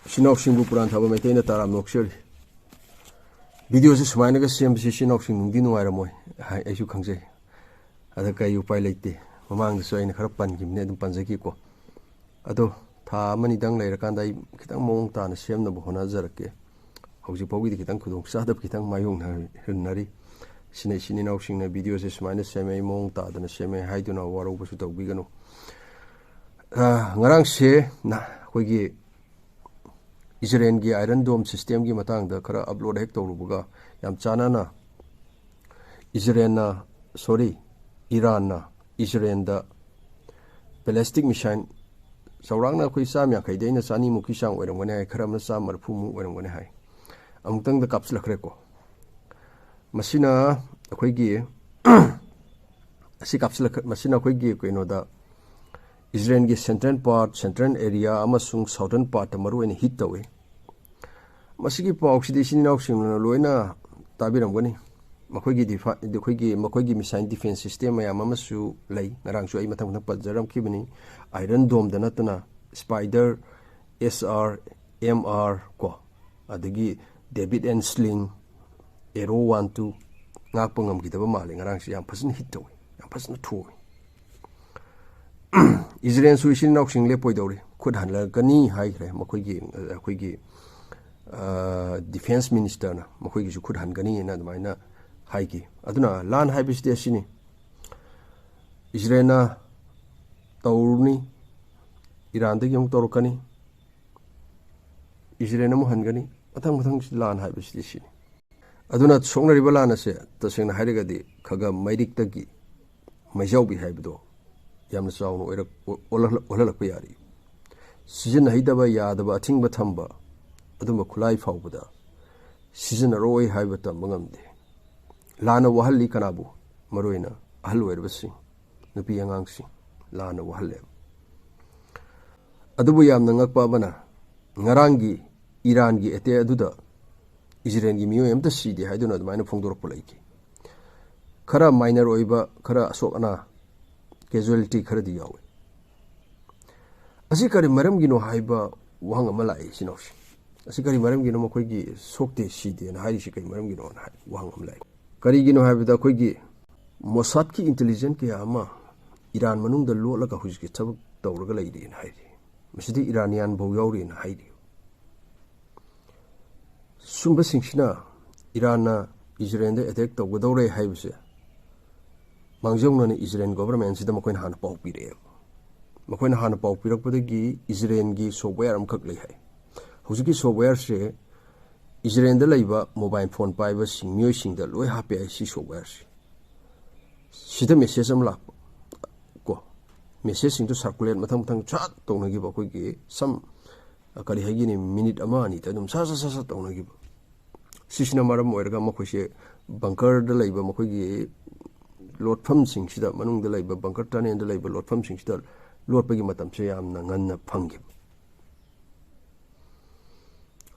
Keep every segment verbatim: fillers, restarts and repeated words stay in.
ꯏꯆꯤꯟ ꯏꯅꯥꯎꯁꯤꯡꯕꯨ ꯄꯨꯔꯥꯟ ꯊꯥꯕ ꯃꯩꯇꯩꯅ ꯇꯔꯥꯝ ꯅꯣꯛꯆꯔꯤ꯫ ꯚꯤꯗꯤꯑꯣꯁꯦ ꯁꯨꯃꯥꯏꯅꯒ ꯁꯦꯝꯕꯁꯤ ꯏꯆꯤꯟ ꯏꯅꯥꯎꯁꯤꯡ ꯅꯨꯡꯗꯤ ꯅꯨꯡꯉꯥꯏꯔꯝꯃꯣꯏ ꯍꯥꯏ ꯑꯩꯁꯨ ꯈꯪꯖꯩ꯫ ꯑꯗ ꯀꯔꯤ ꯎꯄꯥꯏ ꯂꯩꯇꯦ꯫ ꯃꯃꯥꯡꯗꯁꯨ ꯑꯩꯅ ꯈꯔ ꯄꯟꯈꯤꯕꯅꯦ, ꯑꯗꯨꯝ ꯄꯟꯖꯈꯤꯀꯣ꯫ ꯑꯗꯣ ꯊꯥ ꯑꯃꯅꯤꯗꯪ ꯂꯩꯔꯀꯥꯟꯗ ꯑꯩ ꯈꯤꯇꯪ ꯃꯑꯣꯡ ꯇꯥꯅ ꯁꯦꯝꯅꯕ ꯍꯣꯠꯅꯖꯔꯛꯀꯦ꯫ ꯍꯧꯖꯤꯛ ꯐꯥꯎꯒꯤꯗꯤ ꯈꯤꯇꯪ ꯈꯨꯗꯣꯡꯆꯥꯗꯕ ꯈꯤꯇꯪ ꯃꯥꯌꯣꯛꯅꯔꯤ꯫ ꯁꯤꯅ ꯏꯆꯤꯟ ꯏꯅꯥꯎꯁꯤꯡꯅ ꯚꯤꯗꯤꯑꯣꯁꯦ ꯁꯨꯃꯥꯏꯅ ꯁꯦꯝꯃꯦ, ꯃꯑꯣꯡ ꯇꯥꯗꯅ ꯁꯦꯝꯃꯦ ꯍꯥꯏꯗꯨꯅ ꯋꯥꯔꯧꯕꯁꯨ ꯇꯧꯕꯤꯒꯅꯨ꯫ ꯑ, ꯉꯔꯥꯡꯁꯦ ꯅ-, ꯑꯩꯈꯣꯏꯒꯤ ꯏꯖꯔꯦꯜꯒꯤ ꯑꯥꯏꯔꯟ ꯗꯣꯝ ꯁꯤꯁꯇꯦꯝꯒꯤ ꯃꯇꯥꯡꯗ ꯈꯔ ꯑꯞꯂꯣꯗ ꯍꯦꯛ ꯇꯧꯔꯨꯕꯒ, ꯌꯥꯝ ꯆꯥꯟꯅꯅ ꯏꯖꯔꯦꯜꯅ, ꯁꯣꯔꯤ, ꯏꯔꯥꯟꯅ ꯏꯖꯔꯦꯜꯗ ꯕꯦꯂꯤꯁꯇꯤꯛ ꯃꯤꯁꯥꯏꯜ ꯆꯥꯎꯔꯥꯛꯅ ꯑꯩꯈꯣꯏ ꯆꯥꯝ ꯌꯥꯡꯈꯩꯗꯩꯅ ꯆꯅꯤꯃꯨꯛꯀꯤ ꯆꯥꯡ ꯑꯣꯏꯔꯝꯒꯅꯤ ꯍꯥꯏ, ꯈꯔ ꯑꯃꯅ ꯆꯥꯝ ꯃꯔꯤꯐꯨꯃꯨꯛ ꯑꯣꯏꯔꯝꯒꯅꯤ ꯍꯥꯏ, ꯑꯃꯨꯛꯇꯪꯗ ꯀꯥꯞꯁꯤꯜꯂꯛꯈ꯭ꯔꯦꯀꯣ꯫ ꯃꯁꯤꯅ ꯑꯩꯈꯣꯏꯒꯤ ꯑꯁꯤ ꯀꯥꯞꯁꯤꯜꯂꯛ-, ꯃꯁꯤꯅ ꯑꯩꯈꯣꯏꯒꯤ ꯀꯩꯅꯣꯗ, ꯏꯖꯔꯦꯜꯒꯤ ꯁꯦꯟꯇ꯭ꯔꯦꯜ ꯄꯥꯔꯠ, ꯁꯦꯟꯇ꯭ꯔꯦꯜ ꯑꯦꯔꯤꯌꯥ ꯑꯃꯁꯨꯡ ꯁꯥꯎꯗꯔꯟ ꯄꯥꯔꯠꯇ ꯃꯔꯨꯑꯣꯏꯅ ꯍꯤꯠ ꯇꯧꯏ꯫ ꯃꯁꯤꯒꯤ ꯄꯥꯎꯁꯤꯗꯤ ꯏꯆꯤꯟ ꯏꯅꯥꯎꯁꯤꯡꯅ ꯂꯣꯏꯅ ꯇꯥꯕꯤꯔꯝꯒꯅꯤ꯫ ꯃꯈꯣꯏꯒꯤ ꯗꯤꯐꯥ-, ꯑꯩꯈꯣꯏꯒꯤ, ꯃꯈꯣꯏꯒꯤ ꯃꯤꯁꯥꯏꯜ ꯗꯤꯐꯦꯟꯁ ꯁꯤꯁꯇꯦꯝ ꯃꯌꯥꯝ ꯑꯃꯁꯨ ꯂꯩ꯫ ꯉꯔꯥꯡꯁꯨ ꯑꯩ ꯃꯊꯪ ꯃꯊꯪ ꯄꯟꯖꯔꯝꯈꯤꯕꯅꯤ꯫ ꯑꯥꯏꯔꯟ ꯗꯣꯝꯗ ꯅꯠꯇꯅ Spyder, S R, M R ꯀꯣ, ꯑꯗꯒꯤ ꯗꯦꯕꯤꯠ and Sling, Arrow one two ꯉꯥꯛꯄ ꯉꯝꯈꯤꯗꯕ ꯃꯥꯜꯂꯦ꯫ ꯉꯔꯥꯡꯁꯤ ꯌꯥꯝ ꯐꯖꯅ ꯍꯤꯠ ꯇꯧꯏ, ꯌꯥꯝ ꯐꯖꯅ ꯊꯣꯛꯏ꯫ ꯏꯖꯔꯦꯜꯁꯨ ꯏꯆꯤꯟ ꯏꯅꯥꯎꯁꯤꯡ ꯂꯦꯞꯄꯣꯏꯗꯧꯔꯤ, ꯈꯨꯠ ꯍꯜꯂꯛꯀꯅꯤ ꯍꯥꯏꯈ꯭ꯔꯦ꯫ ꯃꯈꯣꯏꯒꯤ, ꯑꯩꯈꯣꯏꯒꯤ, ꯑ, ꯗꯤꯐꯦꯟꯁ ꯃꯤꯅꯤꯁꯇꯔꯅ ꯃꯈꯣꯏꯒꯤꯁꯨ ꯈꯨꯠ ꯍꯟꯒꯅꯤꯅ ꯑꯗꯨꯃꯥꯏꯅ ꯍꯥꯏꯈꯤ꯫ ꯑꯗꯨꯅ ꯂꯥꯟ ꯍꯥꯏꯕꯁꯤꯗꯤ ꯑꯁꯤꯅꯤ, ꯏꯖꯔꯦꯜꯅ ꯇꯧꯔꯨꯅꯤ, ꯏꯔꯥꯟꯗꯒꯤ ꯑꯃꯨꯛ ꯇꯧꯔꯛꯀꯅꯤ, ꯏꯖꯔꯦꯜ ꯑꯃꯨꯛ ꯍꯟꯒꯅꯤ, ꯃꯊꯪ ꯃꯊꯪ ꯂꯥꯟ ꯍꯥꯏꯕꯁꯤꯗꯤ ꯁꯤꯅꯤ꯫ ꯑꯗꯨꯅ ꯁꯣꯛꯅꯔꯤꯕ ꯂꯥꯟ ꯑꯁꯦ ꯇꯁꯦꯡꯅ ꯍꯥꯏꯔꯒꯗꯤ ꯈꯔ ꯈꯔ ꯃꯩꯔꯤꯛꯇꯒꯤ ꯃꯩꯖꯥꯎꯕꯤ ꯍꯥꯏꯕꯗꯣ ꯌꯥꯝꯅ ꯆꯥꯎꯅ ꯑꯣꯏꯔꯛ-, ꯑꯣꯜꯍꯜ-, ꯑꯣꯜꯍꯜꯂꯛꯄ ꯌꯥꯔꯤ꯫ ꯁꯤꯖꯤꯟꯅꯍꯩꯗꯕ, ꯌꯥꯗꯕ, ꯑꯊꯤꯡꯕ ꯊꯝꯕ ꯑꯗꯨꯝꯕ ꯈꯨꯠꯂꯥꯏ ꯐꯥꯎꯕꯗ ꯁꯤꯖꯤꯟꯅꯔꯣꯏ ꯍꯥꯏꯕ ꯇꯝꯕ ꯉꯝꯗꯦ꯫ ꯂꯥꯟꯅ ꯋꯥꯍꯜꯂꯤ ꯀꯅꯥꯕꯨ? ꯃꯔꯨꯑꯣꯏꯅ ꯑꯍꯜ ꯑꯣꯏꯔꯕꯁꯤꯡ, ꯅꯨꯄꯤ ꯑꯉꯥꯡꯁꯤꯡ ꯂꯥꯟꯅ ꯋꯥꯍꯜꯂꯦꯕ꯫ ꯑꯗꯨꯕꯨ ꯌꯥꯝꯅ ꯉꯛꯄ ꯑꯃꯅ, ꯉꯔꯥꯡꯒꯤ ꯏꯔꯥꯟꯒꯤ ꯑꯦꯇꯦꯛ ꯑꯗꯨꯗ ꯏꯖꯔꯦꯜꯒꯤ ꯃꯤꯑꯣꯏ ꯑꯃꯠꯇ ꯁꯤꯗꯦ ꯍꯥꯏꯗꯨꯅ ꯑꯗꯨꯃꯥꯏꯅ ꯐꯣꯡꯗꯣꯔꯛꯄ ꯂꯩꯈꯤ꯫ ꯈꯔ ꯃꯥꯏꯅꯔ ꯑꯣꯏꯕ, ꯈꯔ ꯑꯁꯣꯛ ꯑꯅꯥ, ꯀꯦꯖꯨꯋꯦꯂꯤꯇꯤ ꯈꯔꯗꯤ ꯌꯥꯎꯏ꯫ ꯑꯁꯤ ꯀꯔꯤ ꯃꯔꯝꯒꯤꯅꯣ ꯍꯥꯏꯕ ꯋꯥꯍꯪ ꯑꯃ ꯂꯥꯛꯑꯦ ꯏꯆꯤꯟ ꯏꯅꯥꯎꯁꯤꯡ꯫ ꯑꯁꯤ ꯀꯔꯤ ꯃꯔꯝꯒꯤꯅꯣ ꯃꯈꯣꯏꯒꯤ ꯁꯣꯛꯇꯦ ꯁꯤꯗꯦꯅ ꯍꯥꯏꯔꯤꯁꯤ ꯀꯔꯤ ꯃꯔꯝꯒꯤꯅꯣꯅ ꯍꯥꯏ ꯋꯥꯍꯪ ꯑꯃ ꯂꯥꯛꯑꯦ꯫ ꯀꯔꯤꯒꯤꯅꯣ ꯍꯥꯏꯕꯗ ꯑꯩꯈꯣꯏꯒꯤ ꯃꯣꯁꯥꯗꯀꯤ ꯏꯟꯇꯦꯂꯤꯖꯦꯟꯁ ꯀꯌꯥ ꯑꯃ ꯏꯔꯥꯟ ꯃꯅꯨꯡꯗ ꯂꯣꯠꯂꯒ ꯍꯧꯖꯤꯛꯀꯤ ꯊꯕꯛ ꯇꯧꯔꯒ ꯂꯩꯔꯦꯅ ꯍꯥꯏꯔꯤ꯫ ꯃꯁꯤꯗ ꯏꯔꯥꯅꯤꯌꯥꯟ ꯐꯥꯎ ꯌꯥꯎꯔꯤꯅ ꯍꯥꯏꯔꯤ꯫ ꯁꯨꯝꯕꯁꯤꯡꯁꯤꯅ ꯏꯔꯥꯟꯅ ꯏꯖꯔꯦꯜꯗ ꯑꯦꯇꯦꯛ ꯇꯧꯒꯗꯧꯔꯦ ꯍꯥꯏꯕꯁꯦ ꯃꯥꯡꯖꯧꯅꯅ ꯏꯖꯔꯦꯜ ꯒꯣꯕꯔꯃꯦꯟꯁꯤꯗ ꯃꯈꯣꯏꯅ ꯍꯥꯟꯅ ꯄꯥꯎ ꯄꯤꯔꯛꯑꯦꯕ꯫ ꯃꯈꯣꯏꯅ ꯍꯥꯟꯅ ꯄꯥꯎ ꯄꯤꯔꯛꯄꯗꯒꯤ ꯏꯖꯔꯦꯜꯒꯤ ꯁꯣꯞꯋꯦꯌꯔ ꯑꯃꯈꯛ ꯂꯩ ꯍꯥꯏ꯫ ꯍꯧꯖꯤꯛꯀꯤ ꯁꯣꯞꯋꯦꯌꯔꯁꯦ ꯏꯖꯔꯦꯜꯗ ꯂꯩꯕ ꯃꯣꯕꯥꯏꯜ ꯐꯣꯟ ꯄꯥꯏꯕꯁꯤꯡ ꯃꯤꯑꯣꯏꯁꯤꯡꯗ ꯂꯣꯏ ꯍꯥꯞꯄꯦ ꯍꯥꯏ ꯁꯤ ꯁꯣꯞꯋꯦꯌꯔꯁꯦ꯫ ꯁꯤꯗ ꯃꯦꯁꯦꯖ ꯑꯃ ꯂꯥꯛꯄ ꯀꯣ, ꯃꯦꯁꯦꯖꯁꯤꯡꯗꯣ ꯁꯥꯔꯀꯨꯂꯦꯠ ꯃꯊꯪ ꯃꯊꯪ ꯁꯠ ꯇꯧꯅꯈꯤꯕ, ꯑꯩꯈꯣꯏꯒꯤ ꯁꯝ ꯀꯔꯤ ꯍꯥꯏꯒꯅꯤ, ꯃꯤꯅꯤꯠ ꯑꯃ ꯑꯅꯤꯗ ꯑꯗꯨꯝ ꯁꯠ ꯁꯠ ꯁꯠ ꯁꯠ ꯇꯧꯅꯈꯤꯕ꯫ ꯁꯤꯁꯤꯅ ꯃꯔꯝ ꯑꯣꯏꯔꯒ ꯃꯈꯣꯏꯁꯦ ꯕꯪꯀꯔꯗ ꯂꯩꯕ, ꯃꯈꯣꯏꯒꯤ ꯂꯣꯠꯐꯝꯁꯤꯡꯁꯤꯗ, ꯃꯅꯨꯡꯗ ꯂꯩꯕ ꯕꯪꯀꯔ ꯇꯅꯦꯜꯗ ꯂꯩꯕ ꯂꯣꯠꯐꯝꯁꯤꯡꯁꯤꯗ ꯂꯣꯠꯄꯒꯤ ꯃꯇꯝꯁꯦ ꯌꯥꯝꯅ ꯉꯟꯅ ꯐꯪꯈꯤꯕ꯫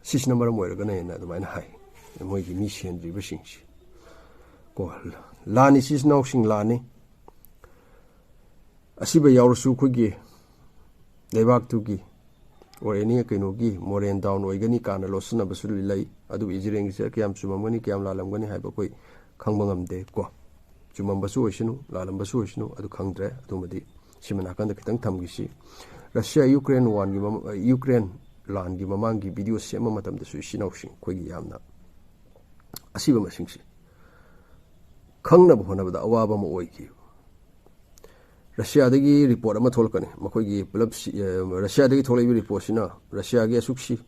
ꯁꯤꯁꯤꯅ ꯃꯔꯝ ꯑꯣꯏꯔꯒꯅ ꯍꯦꯟꯅ ꯑꯗꯨꯃꯥꯏꯅ ꯍꯥꯏ, ꯃꯣꯏꯒꯤ ꯃꯤ ꯁꯤꯍꯟꯗ꯭ꯔꯤꯕꯁꯤꯡꯁꯤ꯫ ꯀꯣ, ꯂꯥꯟꯅꯤ, ꯏꯆꯤꯜ ꯏꯅꯥꯎꯁꯤꯡ, ꯂꯥꯟꯅꯤ꯫ ꯑꯁꯤꯕ ꯌꯥꯎꯔꯁꯨ ꯑꯩꯈꯣꯏꯒꯤ ꯂꯩꯕꯥꯛꯇꯨꯒꯤ or any ꯀꯩꯅꯣꯒꯤ moral down ꯑꯣꯏꯒꯅꯤ ꯀꯥꯏꯅ ꯂꯣꯠꯁꯤꯟꯅꯕꯁꯨ ꯂꯩ꯫ ꯑꯗꯨꯕꯨ ꯏꯖꯔꯦꯜꯒꯤꯁꯦ ꯀꯌꯥꯝ ꯆꯨꯝꯃꯝꯒꯅꯤ, ꯀꯌꯥꯝ ꯂꯥꯜꯂꯝꯒꯅꯤ ꯍꯥꯏꯕ ꯑꯩꯈꯣꯏ ꯈꯪꯕ ꯉꯝꯗꯦ ꯀꯣ꯫ ꯆꯨꯝꯃꯝꯕꯁꯨ ꯑꯣꯏꯁꯅꯨ, ꯂꯥꯜꯂꯝꯕꯁꯨ ꯑꯣꯏꯁꯅꯨ, ꯑꯗꯨ ꯈꯪꯗ꯭ꯔꯦ꯫ ꯑꯗꯨꯃꯗꯤ ꯁꯤꯃ ꯅꯥꯀꯟꯗ ꯈꯤꯇꯪ ꯊꯝꯈꯤꯁꯤ꯫ ꯔꯁꯤꯌꯥ ꯌꯨꯀ꯭ꯔꯦꯟ ꯋꯥꯔꯒꯤ ꯃꯃ-, ꯌꯨꯀ꯭ꯔꯦꯟ ꯂꯥꯟꯒꯤ ꯃꯃꯥꯡꯒꯤ ꯚꯤꯗꯤꯑꯣ ꯁꯦꯝꯕ ꯃꯇꯝꯗꯁꯨ ꯏꯆꯤꯟ ꯏꯅꯥꯎꯁꯤꯡ ꯑꯩꯈꯣꯏꯒꯤ ꯌꯥꯝꯅ ꯑꯁꯤꯕ ꯃꯁꯤꯡꯁꯦ ꯈꯪꯅꯕ ꯍꯣꯠꯅꯕꯗ ꯑꯋꯥꯕ ꯑꯃ ꯑꯣꯏꯈꯤ꯫ ꯔꯁꯤꯌꯥꯗꯒꯤ ꯔꯤꯄꯣꯔꯠ ꯑꯃ ꯊꯣꯛꯂꯛꯀꯅꯤ꯫ ꯃꯈꯣꯏꯒꯤ ꯄꯨꯂꯞ ꯁꯤ-, ꯑ, ꯔꯁꯤꯌꯥꯗꯒꯤ ꯊꯣꯛꯂꯛꯏꯕ ꯔꯤꯄꯣꯔꯠꯁꯤꯅ ꯔꯁꯤꯌꯥꯒꯤ ꯑꯁꯨꯛ ꯁꯤ,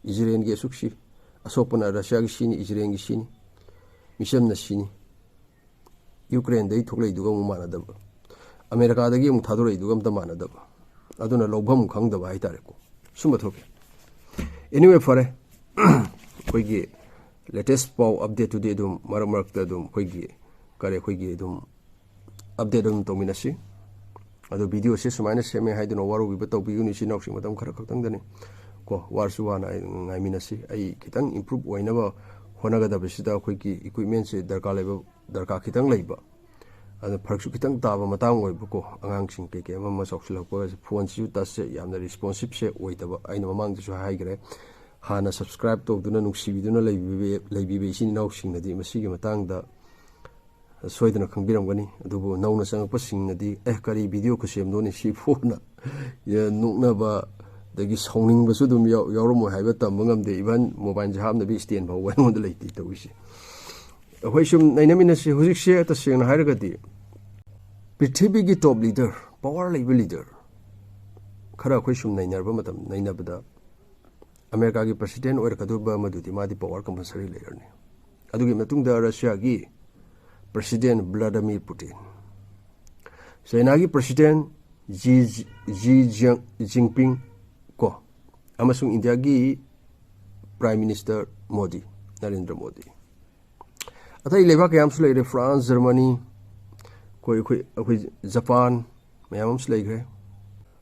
ꯏꯖꯔꯦꯜꯒꯤ ꯑꯁꯨꯛ ꯁꯤ, ꯑꯁꯣꯛꯄꯅ ꯔꯁꯤꯌꯥꯒꯤ ꯁꯤꯅꯤ, ꯏꯖꯔꯦꯜꯒꯤ ꯁꯤꯅꯤ, ꯃꯤꯆꯝꯅ ꯁꯤꯅꯤ꯫ ꯌꯨꯀ꯭ꯔꯦꯟꯗꯒꯤ ꯊꯣꯛꯂꯛꯏꯗꯨꯒ ꯑꯃꯨꯛ ꯃꯥꯟꯅꯗꯕ, ꯑꯃꯦꯔꯤꯀꯥꯗꯒꯤ ꯑꯃꯨꯛ ꯊꯥꯗꯣꯔꯛꯏꯗꯨꯒ ꯑꯝꯇ ꯃꯥꯟꯅꯗꯕ, ꯑꯗꯨꯅ ꯂꯧꯐꯝ ꯈꯪꯗꯕ ꯍꯥꯏꯇꯥꯔꯦꯀꯣ꯫ ꯁꯨꯝꯕ ꯊꯣꯛꯈꯤ꯫ Anyway, ꯐꯔꯦ꯫ ꯑꯩꯈꯣꯏꯒꯤ latest ꯄꯥꯎ update ꯇꯨꯗꯤ ꯑꯗꯨꯝ ꯃꯔꯛ ꯃꯔꯛꯇ ꯑꯗꯨꯝ ꯑꯩꯈꯣꯏꯒꯤ ꯀꯔꯤ, ꯑꯩꯈꯣꯏꯒꯤ ꯑꯗꯨꯝ update ꯑꯗꯨꯝ ꯇꯧꯃꯤꯟꯅꯁꯤ꯫ ꯑꯗꯣ ꯚꯤꯗꯤꯑꯣꯁꯦ ꯁꯨꯃꯥꯏꯅ ꯁꯦꯝꯃꯦ ꯍꯥꯏꯗꯨꯅ ꯋꯥꯔꯧꯕꯤꯕ ꯇꯧꯕꯤꯒꯅꯨ, ꯏꯆꯤꯟ ꯏꯅꯥꯎꯁꯤꯡ, ꯃꯇꯝ ꯈꯔ ꯈꯛꯇꯪꯗꯅꯤ ꯀꯣ꯫ ꯋꯥꯔꯁꯨ ꯋꯥꯅ ꯉꯥꯏꯃꯤꯟꯅꯁꯤ꯫ ꯑꯩ ꯈꯤꯇꯪ improve ꯑꯣꯏꯅꯕ ꯍꯣꯠꯅꯒꯗꯕꯁꯤꯗ ꯑꯩꯈꯣꯏꯒꯤ equipment ꯁꯦ ꯗꯔꯀꯥꯔ ꯂꯩꯕ, ꯗꯔꯀꯥꯔ ꯈꯤꯇꯪ ꯂꯩꯕ꯫ ꯑꯗꯨꯅ ꯐꯔꯛꯁꯨ ꯈꯤꯇꯪ ꯇꯥꯕ ꯃꯇꯥꯡ ꯑꯣꯏꯕꯀꯣ, ꯑꯉꯥꯡꯁꯤꯡ ꯀꯩꯀꯩ ꯑꯃ ꯑꯃ ꯆꯥꯎꯁꯤꯜꯂꯛꯄꯒꯁꯦ ꯐꯣꯟꯁꯤꯁꯨ ꯇꯁꯁꯦ ꯌꯥꯝꯅ ꯔꯦꯁꯄꯣꯟꯁꯤꯞꯁꯦ ꯑꯣꯏꯗꯕ꯫ ꯑꯩꯅ ꯃꯃꯥꯡꯗꯁꯨ ꯍꯥꯏꯈ꯭ꯔꯦ, ꯍꯥꯟꯅ ꯁꯕꯁꯀ꯭ꯔꯥꯏꯞ ꯇꯧꯗꯨꯅ ꯅꯨꯡꯁꯤꯕꯤꯗꯨꯅ ꯂꯩꯕꯤꯕ ꯂꯩꯕꯤꯕ ꯏꯆꯤꯟ ꯏꯅꯥꯎꯁꯤꯡꯅꯗꯤ ꯃꯁꯤꯒꯤ ꯃꯇꯥꯡꯗ ꯁꯣꯏꯗꯅ ꯈꯪꯕꯤꯔꯝꯒꯅꯤ꯫ ꯑꯗꯨꯕꯨ ꯅꯧꯅ ꯆꯪꯉꯛꯄꯁꯤꯡꯅꯗꯤ "ꯑꯦ, ꯀꯔꯤ ꯚꯤꯗꯤꯑꯣ ꯈꯨꯠꯁꯦꯝꯅꯣꯅꯦ ꯁꯤꯕꯣꯅ" ꯅꯣꯛꯅꯕ ꯑꯗꯒꯤ ꯁꯥꯎꯅꯤꯡꯕꯁꯨ ꯑꯗꯨꯝ ꯌꯥꯎ- ꯌꯥꯎꯔꯝꯃꯣꯏ ꯍꯥꯏꯕ ꯇꯝꯕ ꯉꯝꯗꯦ꯫ ꯏꯚꯟ ꯃꯣꯕꯥꯏꯜꯁꯦ ꯍꯥꯞꯅꯕ ꯁ꯭ꯇꯦꯟ ꯐꯥꯎꯕ ꯑꯩꯉꯣꯟꯗ ꯂꯩꯇꯦ ꯇꯧꯔꯤꯁꯦ꯫ ꯑꯩꯈꯣꯏ ꯁꯨꯝ ꯅꯩꯅꯃꯤꯟꯅꯁꯤ꯫ ꯍꯧꯖꯤꯛꯁꯦ ꯇꯁꯦꯡꯅ ꯍꯥꯏꯔꯒꯗꯤ ꯄ꯭ꯔꯤꯊꯤꯕꯤꯒꯤ ꯇꯣꯞ ꯂꯤꯗꯔ, ꯄꯋꯥꯔ ꯂꯩꯕ ꯂꯤꯗꯔ ꯈꯔ ꯑꯩꯈꯣꯏ ꯁꯨꯝ ꯅꯩꯅꯔꯕ ꯃꯇꯝ, ꯅꯩꯅꯕꯗ ꯑꯃꯦꯔꯤꯀꯥꯒꯤ ꯄ꯭ꯔꯁꯤꯗꯦꯟ ꯑꯣꯏꯔꯛꯀꯗꯧꯔꯤꯕ ꯑꯃꯗꯨꯗꯤ ꯃꯥꯗꯤ ꯄꯋꯥꯔ ꯀꯝꯄꯜꯁꯔꯤ ꯂꯩꯔꯅꯤ꯫ ꯑꯗꯨꯒꯤ ꯃꯇꯨꯡꯗ ꯔꯁꯤꯌꯥꯒꯤ ꯄ꯭ꯔꯁꯤꯗꯦꯟ ꯚ꯭ꯂꯥꯗꯤꯃꯤꯔ ꯄꯨꯇꯤꯟ, ꯆꯥꯏꯅꯥꯒꯤ ꯄ꯭ꯔꯁꯤꯗꯦꯟ ꯖꯤ ꯖꯤ ꯖꯤꯌꯥꯡ- ꯖꯤꯟꯄꯤꯡ ꯀꯣ, ꯑꯃꯁꯨꯡ ꯏꯟꯗꯤꯌꯥꯒꯤ ꯄ꯭ꯔꯥꯏꯝ ꯃꯤꯅꯤꯁꯇꯔ ꯃꯣꯗꯤ, ꯅꯔꯦꯟꯗ꯭ꯔ ꯃꯣꯗꯤ꯫ ꯑꯇꯩ ꯂꯩꯕꯥꯛ ꯀꯌꯥ ꯑꯃꯁꯨ ꯂꯩꯔꯦ, ꯐ꯭ꯔꯥꯟꯁ, ꯖꯔꯃꯅꯤ, ꯑꯩꯈꯣꯏ ꯑꯩꯈꯣꯏ ꯑꯩꯈꯣꯏ ꯖꯄꯥꯟ, ꯃꯌꯥꯝ ꯑꯃꯁꯨ ꯂꯩꯈ꯭ꯔꯦ꯫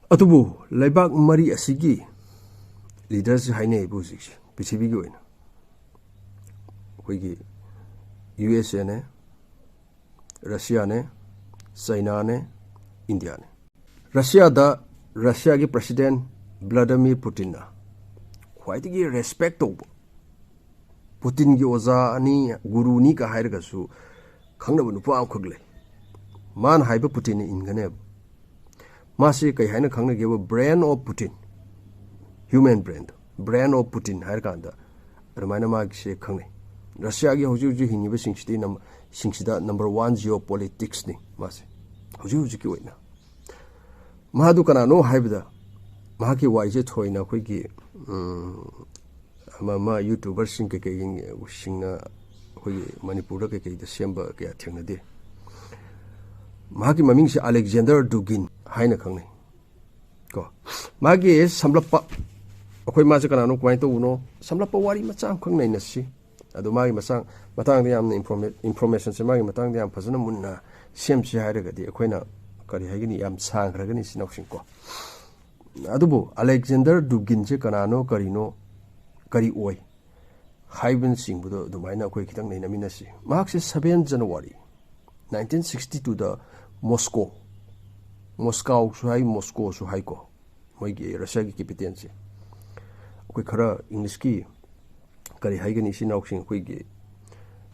ꯑꯗꯨꯕꯨ ꯂꯩꯕꯥꯛ ꯃꯔꯤ ꯑꯁꯤꯒꯤ ꯂꯤꯗꯔꯁꯤ ꯍꯥꯏꯅꯩꯕ ꯍꯧꯖꯤꯛꯁꯦ ꯄ꯭ꯔꯤꯊꯤꯕꯤꯒꯤ ꯑꯣꯏꯅ꯫ ꯑꯩꯈꯣꯏꯒꯤ ꯌꯨ ꯑꯦꯁ ꯑꯦꯅꯦ, ꯔꯁꯤꯌꯥꯅꯦ, ꯆꯥꯏꯅꯥꯅꯦ, ꯏꯟꯗꯤꯌꯥꯅꯦ꯫ ꯔꯁꯤꯌꯥꯗ ꯔꯁꯤꯌꯥꯒꯤ ꯄ꯭ꯔꯁꯤꯗꯦꯟ ꯚ꯭ꯂꯥꯗꯤꯃꯤꯔ ꯄꯨꯇꯤꯟꯅ ꯈ꯭ꯋꯥꯏꯗꯒꯤ ꯔꯦꯁꯄꯦꯛ ꯇꯧꯕ, ꯄꯨꯇꯤꯟꯒꯤ ꯑꯣꯖꯥ ꯑꯅꯤ, ꯒꯨꯔꯨꯅꯤꯒ ꯍꯥꯏꯔꯒꯁꯨ ꯈꯪꯅꯕ ꯅꯨꯄꯥ ꯑꯃꯈꯛ ꯂꯩ꯫ ꯃꯥꯅ ꯍꯥꯏꯕ ꯄꯨꯇꯤꯟꯅ ꯏꯟꯒꯅꯦꯕ꯫ ꯃꯥꯁꯤ ꯀꯩ ꯍꯥꯏꯅ ꯈꯪꯅꯒꯦꯕ? Brain of Putin, human brain, Brain of Putin ꯍꯥꯏꯔꯀꯥꯟꯗ ꯑꯗꯨꯃꯥꯏꯅ ꯃꯥꯒꯤꯁꯦ ꯈꯪꯅꯩ꯫ ꯔꯁꯤꯌꯥꯒꯤ ꯍꯧꯖꯤꯛ ꯍꯧꯖꯤꯛ ꯍꯤꯡꯉꯤꯕꯁꯤꯡꯁꯤꯗꯤ ꯅꯝ- ꯁꯤꯡꯁꯤꯗ ꯅꯝꯕꯔ ꯋꯥꯟ ꯖꯤꯑꯣ ꯄꯣꯂꯤꯇꯤꯛꯁꯅꯤ ꯃꯥꯁꯦ ꯍꯧꯖꯤꯛ ꯍꯧꯖꯤꯛꯀꯤ ꯑꯣꯏꯅ꯫ ꯃꯥꯗꯨ ꯀꯅꯥꯅꯣ ꯍꯥꯏꯕꯗ, ꯃꯍꯥꯛꯀꯤ ꯋꯥꯔꯤꯁꯦ ꯊꯣꯏꯅ ꯑꯩꯈꯣꯏꯒꯤ, ꯎꯝ, ꯑꯃ ꯑꯃ ꯌꯨꯇ꯭ꯌꯨꯕꯔꯁꯤꯡ ꯀꯩꯀꯩꯁꯤꯡꯅ ꯑꯩꯈꯣꯏꯒꯤ ꯃꯅꯤꯄꯨꯔꯗ ꯀꯩꯀꯩꯗ ꯁꯦꯝꯕ ꯀꯌꯥ ꯊꯦꯡꯅꯗꯦ꯫ ꯃꯍꯥꯛꯀꯤ ꯃꯃꯤꯡꯁꯦ ꯑꯂꯦꯛꯖꯦꯟꯗꯔ ꯗꯨꯒꯤꯟ ꯍꯥꯏꯅ ꯈꯪꯅꯩ ꯀꯣ꯫ ꯃꯥꯒꯤ ꯁꯝꯂꯞꯄ, ꯑꯩꯈꯣꯏ ꯃꯥꯁꯦ ꯀꯅꯥꯅꯣ, ꯀꯃꯥꯏꯅ ꯇꯧꯕꯅꯣ, ꯁꯝꯂꯞꯄ ꯋꯥꯔꯤ ꯃꯆꯥ ꯑꯃꯈꯛ ꯅꯩꯅꯁꯤ꯫ ꯑꯗꯣ ꯃꯥꯒꯤ ꯃꯆꯥꯡ ꯃꯇꯥꯡꯗ ꯌꯥꯝꯅ ꯏꯟꯐꯣꯔꯃꯦ- ꯏꯟꯐꯣꯔꯃꯦꯁꯟꯁꯦ ꯃꯥꯒꯤ ꯃꯇꯥꯡꯗ ꯌꯥꯝ ꯐꯖꯅ ꯃꯨꯟꯅ ꯁꯦꯝꯁꯤ ꯍꯥꯏꯔꯒꯗꯤ ꯑꯩꯈꯣꯏꯅ, ꯀꯔꯤ ꯍꯥꯏꯒꯅꯤ, ꯌꯥꯝ ꯁꯥꯡꯈ꯭ꯔꯒꯅꯤ ꯏꯆꯤꯟ ꯏꯅꯥꯎꯁꯤꯡꯀꯣ꯫ ꯑꯗꯨꯕꯨ ꯑꯂꯦꯛꯖꯦꯟꯗꯔ ꯗꯨꯒꯤꯟꯁꯦ ꯀꯅꯥꯅꯣ, ꯀꯔꯤꯅꯣ, ꯀꯔꯤ ꯑꯣꯏ ꯍꯥꯏꯕꯅꯆꯤꯡꯕꯗꯣ ꯑꯗꯨꯃꯥꯏꯅ ꯑꯩꯈꯣꯏ ꯈꯤꯇꯪ ꯅꯩꯅꯃꯤꯟꯅꯁꯤ꯫ ꯃꯍꯥꯛꯁꯦ ꯁꯚꯦꯟ ꯖꯅꯋꯥꯔꯤ ꯅꯥꯏꯟꯇꯤꯟ ꯁꯤꯛꯁꯇꯤ ꯇꯨꯗ ꯃꯣꯁꯀꯣ, ꯃꯣꯁꯀꯥꯎꯁꯨ ꯍꯥꯏ, ꯃꯣꯁꯀꯣꯁꯨ ꯍꯥꯏꯀꯣ, ꯃꯣꯏꯒꯤ ꯔꯁꯤꯌꯥꯒꯤ ꯀꯦꯄꯤꯇꯦꯜꯁꯦ꯫ ꯑꯩꯈꯣꯏ ꯈꯔ ꯏꯪꯂꯤꯁꯀꯤ ꯀꯔꯤ ꯍꯥꯏꯒꯅꯤ, ꯏꯆꯤꯟ ꯏꯅꯥꯎꯁꯤꯡ, ꯑꯩꯈꯣꯏꯒꯤ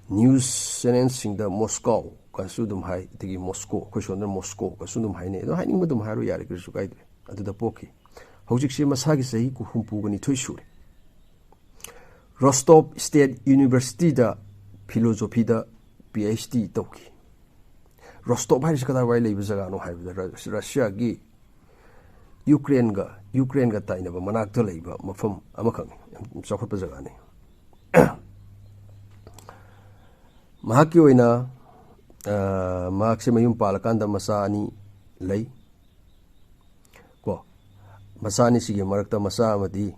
ꯅ꯭ꯌꯨꯁ ꯆꯦꯅꯦꯜꯁꯤꯡꯗ ꯃꯣꯁꯀꯥꯎ ꯀꯥꯏꯁꯨ ꯑꯗꯨꯝ ꯍꯥꯏ, ꯑꯗꯒꯤ ꯃꯣꯁꯀꯣ, ꯑꯩꯈꯣꯏ ꯁꯣꯝꯗꯅ ꯃꯣꯁꯀꯣ ꯀꯥꯏꯁꯨ ꯑꯗꯨꯝ ꯍꯥꯏꯅꯩ꯫ ꯑꯗꯣ ꯍꯥꯏꯅꯤꯡꯕ ꯑꯗꯨꯝ ꯍꯥꯏꯔꯣ, ꯌꯥꯔꯦ, ꯀꯔꯤꯁꯨ ꯀꯥꯏꯗ꯭ꯔꯦ꯫ ꯑꯗꯨꯗ ꯄꯣꯛꯈꯤ꯫ ꯍꯧꯖꯤꯛꯁꯦ ꯃꯁꯥꯒꯤ ꯆꯍꯤ ꯍꯨꯝꯐꯨꯒ ꯅꯤꯊꯣꯏ ꯁꯨꯔꯦ꯫ ꯔꯣꯁꯇꯣꯞ ꯁ꯭ꯇꯦꯠ ꯌꯨꯅꯤꯚꯔꯁꯤꯇꯤꯗ ꯐꯤꯂꯣꯖꯣꯐꯤꯗ ꯄꯤ ꯑꯩꯆ ꯗꯤ ꯇꯧꯈꯤ꯫ ꯔꯣꯁꯇꯣꯞ ꯍꯥꯏꯔꯤꯁꯤ ꯀꯗꯥꯏꯋꯥꯏ ꯂꯩꯕ ꯖꯒꯥꯅꯣ ꯍꯥꯏꯕꯗ, ꯔ-, ꯔꯁꯤꯌꯥꯒꯤ ꯌꯨꯀ꯭ꯔꯦꯟꯒ, ꯌꯨꯀ꯭ꯔꯦꯟꯒ ꯇꯥꯏꯅꯕ ꯃꯅꯥꯛꯇ ꯂꯩꯕ ꯃꯐꯝ ꯑꯃꯈꯛꯅꯤ, ꯌꯥꯝ ꯆꯥꯎꯈꯠꯄ ꯖꯒꯥꯅꯤ꯫ ꯃꯍꯥꯛꯀꯤ ꯑꯣꯏꯅ, ꯑ, ꯃꯍꯥꯛꯁꯦ ꯃꯌꯨꯝ ꯄꯥꯜꯂꯀꯥꯟꯗ ꯃꯆꯥ ꯑꯅꯤ ꯂꯩ꯫ ꯀꯣ, ꯃꯆꯥ ꯑꯅꯤꯁꯤꯒꯤ ꯃꯔꯛꯇ ꯃꯆꯥ ꯑꯃꯗꯤ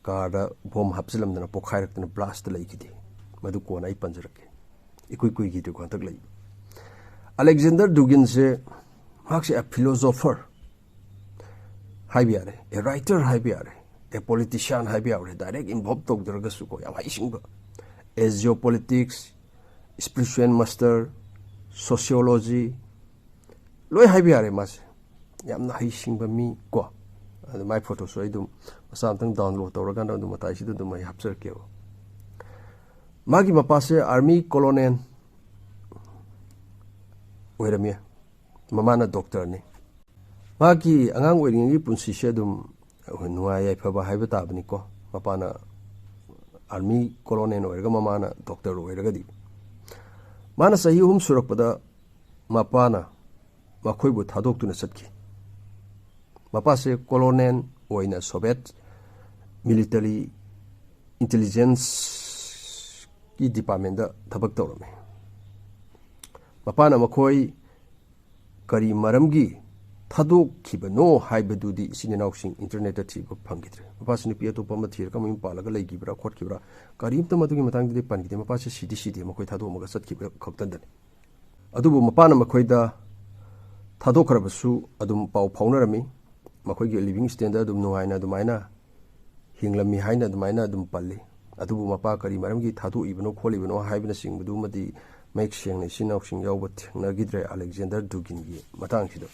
ꯀꯥꯔꯗ ꯕꯣꯝ ꯍꯥꯞꯆꯤꯜꯂꯝꯗꯅ ꯄꯣꯛꯈꯥꯏꯔꯛꯇꯅ ꯕ꯭ꯂꯥꯁꯇ ꯂꯩꯈꯤꯗꯦ꯫ ꯃꯗꯨ ꯀꯣꯟꯅ ꯑꯩ ꯄꯟꯖꯔꯛꯀꯦ꯫ ꯏꯀꯨꯏ ꯀꯨꯏꯈꯤꯗ꯭ꯔꯤꯀꯣ ꯍꯟꯗꯛ ꯂꯩꯕ꯫ ꯑꯂꯦꯛꯖꯦꯟꯗꯔ ꯗꯨꯒꯤꯟꯁꯦ, ꯃꯍꯥꯛꯁꯦ a philosopher ꯍꯥꯏꯕ ꯌꯥꯔꯦ, a writer ꯍꯥꯏꯕ ꯌꯥꯔꯦ, a politician ꯍꯥꯏꯕ ꯌꯥꯔꯦ, direct involve ꯇꯧꯗ꯭ꯔꯒꯁꯨꯀꯣ, ꯌꯥꯝ ꯍꯩꯁꯤꯡꯕ, a geopolitics, spiritual master, sociology, ꯂꯣꯏ ꯍꯥꯏꯕ ꯌꯥꯔꯦ ꯃꯥꯁꯦ꯫ ꯌꯥꯝꯅ ꯍꯩꯁꯤꯡꯕ ꯃꯤ ꯀꯣ꯫ ꯑꯗꯨ ꯃꯥꯏ ꯐꯣꯇꯣꯁꯨ ꯑꯩ ꯑꯗꯨꯝ ꯃꯆꯥ ꯑꯃꯇꯪ download ꯇꯧꯔꯀꯥꯟꯗ ꯑꯗꯨꯝ ꯃꯇꯥꯏꯁꯤꯗ ꯑꯗꯨꯝ ꯑꯩ ꯍꯥꯞꯆꯔꯛꯀꯦꯕ꯫ ꯃꯥꯒꯤ ꯃꯄꯥꯁꯦ army colonel ꯑꯣꯏꯔꯝꯃꯤ, ꯃꯃꯥꯅ ꯗꯣꯛꯇꯔꯅꯤ꯫ ꯃꯥꯒꯤ ꯑꯉꯥꯡ ꯑꯣꯏꯔꯤꯉꯩꯒꯤ ꯄꯨꯟꯁꯤꯁꯦ ꯑꯗꯨꯝ ꯑꯩꯈꯣꯏ ꯅꯨꯡꯉꯥꯏ ꯌꯥꯏꯐꯕ ꯍꯥꯏꯕ ꯇꯥꯕꯅꯤꯀꯣ꯫ ꯃꯄꯥꯅ army colonel ꯑꯣꯏꯔꯒ ꯃꯃꯥꯅ ꯗꯣꯛꯇꯔ ꯑꯣꯏꯔꯒꯗꯤ, ꯃꯥꯅ ꯆꯍꯤ ꯑꯍꯨꯝ ꯁꯨꯔꯛꯄꯗ ꯃꯄꯥꯅ ꯃꯈꯣꯏꯕꯨ ꯊꯥꯗꯣꯛꯇꯨꯅ ꯆꯠꯈꯤ꯫ ꯃꯄꯥꯁꯦ colonel ꯑꯣꯏꯅ Soviet military intelligenceꯀꯤ departmentꯇ ꯊꯕꯛ ꯇꯧꯔꯝꯃꯤ꯫ ꯃꯄꯥꯅ ꯃꯈꯣꯏ ꯀꯔꯤ ꯃꯔꯝꯒꯤ ꯊꯥꯗꯣꯛꯈꯤꯕꯅꯣ ꯍꯥꯏꯕꯗꯨꯗꯤ ꯏꯆꯤꯟ ꯏꯅꯥꯎꯁꯤꯡ internetꯇ ꯊꯤꯕ ꯐꯪꯈꯤꯗ꯭ꯔꯦ꯫ ꯃꯄꯥꯁꯤ ꯅꯨꯄꯤ ꯑꯇꯣꯞꯄ ꯑꯃ ꯊꯤꯔꯒ ꯃꯌꯨꯝ ꯄꯥꯜꯂꯒ ꯂꯩꯈꯤꯕ꯭ꯔꯥ ꯈꯣꯠꯈꯤꯕ꯭ꯔꯥ, ꯀꯔꯤꯝꯇ ꯃꯗꯨꯒꯤ ꯃꯇꯥꯡꯗꯗꯤ ꯄꯟꯈꯤꯗꯦ꯫ ꯃꯄꯥꯁꯤ ꯁꯤꯗꯤ ꯁꯤꯗꯦ, ꯃꯈꯣꯏ ꯊꯥꯗꯣꯛꯑꯝꯃꯒ ꯆꯠꯈꯤꯕ ꯈꯛꯇꯗꯅꯤ꯫ ꯑꯗꯨꯕꯨ ꯃꯄꯥꯅ ꯃꯈꯣꯏꯗ ꯊꯥꯗꯣꯛꯈ꯭ꯔꯕꯁꯨ ꯑꯗꯨꯝ ꯄꯥꯎ ꯐꯥꯎꯅꯔꯝꯃꯤ꯫ ꯃꯈꯣꯏꯒꯤ living standard ꯑꯗꯨꯝ ꯅꯨꯡꯉꯥꯏꯅ ꯑꯗꯨꯃꯥꯏꯅ ꯍꯤꯡꯂꯝꯃꯤ ꯍꯥꯏꯅ ꯑꯗꯨꯃꯥꯏꯅ ꯑꯗꯨꯝ ꯄꯜꯂꯤ꯫ ꯑꯗꯨꯕꯨ ꯃꯄꯥ ꯀꯔꯤ ꯃꯔꯝꯒꯤ ꯊꯥꯗꯣꯛꯏꯕꯅꯣ ꯈꯣꯠꯂꯤꯕꯅꯣ ꯍꯥꯏꯕꯅꯆꯤꯡꯕꯗꯨꯃꯗꯤ ꯃꯌꯦꯛ ꯁꯦꯡꯅ ꯏꯆꯤꯟ ꯏꯅꯥꯎꯁꯤꯡ ꯌꯥꯎꯕ ꯊꯦꯡꯅꯈꯤꯗ꯭ꯔꯦ ꯑꯂꯦꯛꯖꯦꯟꯗꯔ ꯗꯨꯒꯤꯟꯒꯤ ꯃꯇꯥꯡꯁꯤꯗ꯫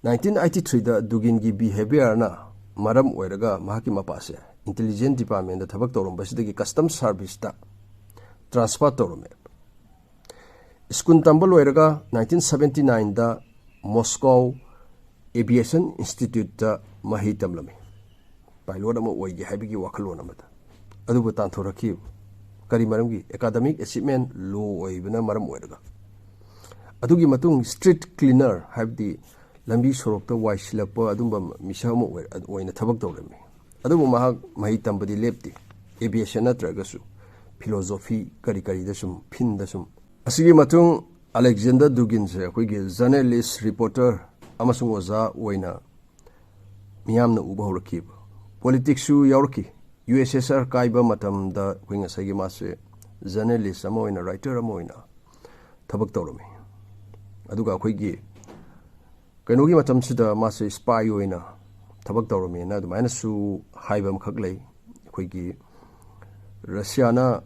ꯅꯥꯏꯟꯇꯤꯟ ꯑꯩꯠꯇꯤ ꯊ꯭ꯔꯤꯗ ꯗꯨꯒꯤꯟꯒꯤ ꯕꯤꯍꯦꯕꯤꯌꯔꯅ ꯃꯔꯝ ꯑꯣꯏꯔꯒ ꯃꯍꯥꯛꯀꯤ ꯃꯄꯥꯁꯦ ꯏꯟꯇꯦꯂꯤꯖꯦꯟꯁ ꯗꯤꯄꯥꯔꯠꯃꯦꯟꯗ ꯊꯕꯛ ꯇꯧꯔꯝꯕꯁꯤꯗꯒꯤ ꯀꯁꯇꯝ ꯁꯥꯔꯚꯤꯁꯇ ꯇ꯭ꯔꯥꯟꯁꯐꯔ ꯇꯧꯔꯝꯃꯦ꯫ ꯁ꯭ꯀꯨꯜ ꯇꯝꯕ ꯂꯣꯏꯔꯒ ꯅꯥꯏꯟꯇꯤꯟ ꯁꯕꯦꯟꯇꯤ ꯅꯥꯏꯟꯗ ꯃꯣꯁꯀꯣ ꯑꯦꯚꯤꯌꯦꯁꯟ ꯏꯟꯁꯇꯤꯇ꯭ꯌꯨꯠꯇ ꯃꯍꯩ ꯇꯝꯂꯝꯃꯤ꯫ ꯄꯥꯏꯂꯣꯠ ꯑꯃ ꯑꯣꯏꯒꯦ ꯍꯥꯏꯕꯒꯤ ꯋꯥꯈꯜꯂꯣꯟ ꯑꯃꯗ꯫ ꯑꯗꯨꯕꯨ ꯇꯥꯟꯊꯣꯔꯛꯈꯤ꯫ ꯀꯔꯤ ꯃꯔꯝꯒꯤ? ꯑꯦꯀꯥꯗꯃꯤꯛ ꯑꯦꯆꯤꯞꯃꯦꯟ ꯂꯣ ꯑꯣꯏꯕꯅ ꯃꯔꯝ ꯑꯣꯏꯔꯒ꯫ ꯑꯗꯨꯒꯤ ꯃꯇꯨꯡ ꯁ꯭ꯇ꯭ꯔꯤꯠ ꯀ꯭ꯂꯤꯅꯔ, ꯍꯥꯏꯕꯗꯤ ꯂꯝꯕꯤ ꯁꯣꯔꯣꯛꯇ ꯋꯥꯏ ꯁꯤꯜꯂꯛꯄ ꯑꯗꯨꯝꯕ ꯃꯤꯁꯛ ꯑꯃ ꯑꯣꯏ-, ꯑꯣꯏꯅ ꯊꯕꯛ ꯇꯧꯔꯝꯃꯤ꯫ ꯑꯗꯨꯕꯨ ꯃꯍꯥꯛ ꯃꯍꯩ ꯇꯝꯕꯗꯤ ꯂꯦꯞꯇꯦ꯫ ꯑꯦꯚꯤꯌꯦꯁꯟ ꯅꯠꯇ꯭ꯔꯒꯁꯨ ꯐꯤꯂꯣꯖꯣꯐꯤ ꯀꯔꯤ ꯀꯔꯤꯗ ꯁꯨꯝ, ꯐꯤꯟꯗ ꯁꯨꯝ꯫ ꯑꯁꯤꯒꯤ ꯃꯇꯨꯡ ꯑꯂꯦꯛꯖꯦꯟꯗꯔ ꯗꯨꯒꯤꯟꯁꯦ ꯑꯩꯈꯣꯏꯒꯤ ꯖꯔꯅꯦꯂꯤꯁ, ꯔꯤꯄꯣꯔꯇꯔ ꯑꯃꯁꯨꯡ ꯑꯣꯖꯥ ꯑꯣꯏꯅ ꯃꯤꯌꯥꯝꯅ ꯎꯕ ꯍꯧꯔꯛꯈꯤꯕ꯫ ꯄꯣꯂꯤꯇꯤꯛꯁꯁꯨ ꯌꯥꯎꯔꯛꯈꯤ꯫ ꯌꯨ ꯑꯦꯁ ꯑꯦꯁ ꯑꯥꯔ ꯀꯥꯏꯕ ꯃꯇꯝꯗ ꯑꯩꯈꯣꯏ ꯉꯁꯥꯏꯒꯤ ꯃꯥꯁꯦ ꯖꯔꯅꯦꯂꯤꯁ ꯑꯃ ꯑꯣꯏꯅ, ꯔꯥꯏꯇꯔ ꯑꯃ ꯑꯣꯏꯅ ꯊꯕꯛ ꯇꯧꯔꯝꯃꯤ꯫ ꯑꯗꯨꯒ ꯑꯩꯈꯣꯏꯒꯤ ꯀꯩꯅꯣꯒꯤ ꯃꯇꯝꯁꯤꯗ ꯃꯥꯁꯦ ꯁ꯭ꯄꯥꯏ ꯑꯣꯏꯅ ꯊꯕꯛ ꯇꯧꯔꯝꯃꯦꯅ ꯑꯗꯨꯃꯥꯏꯅꯁꯨ ꯍꯥꯏꯕ ꯑꯃꯈꯛ ꯂꯩ꯫ ꯑꯩꯈꯣꯏꯒꯤ ꯔꯁꯤꯌꯥꯅ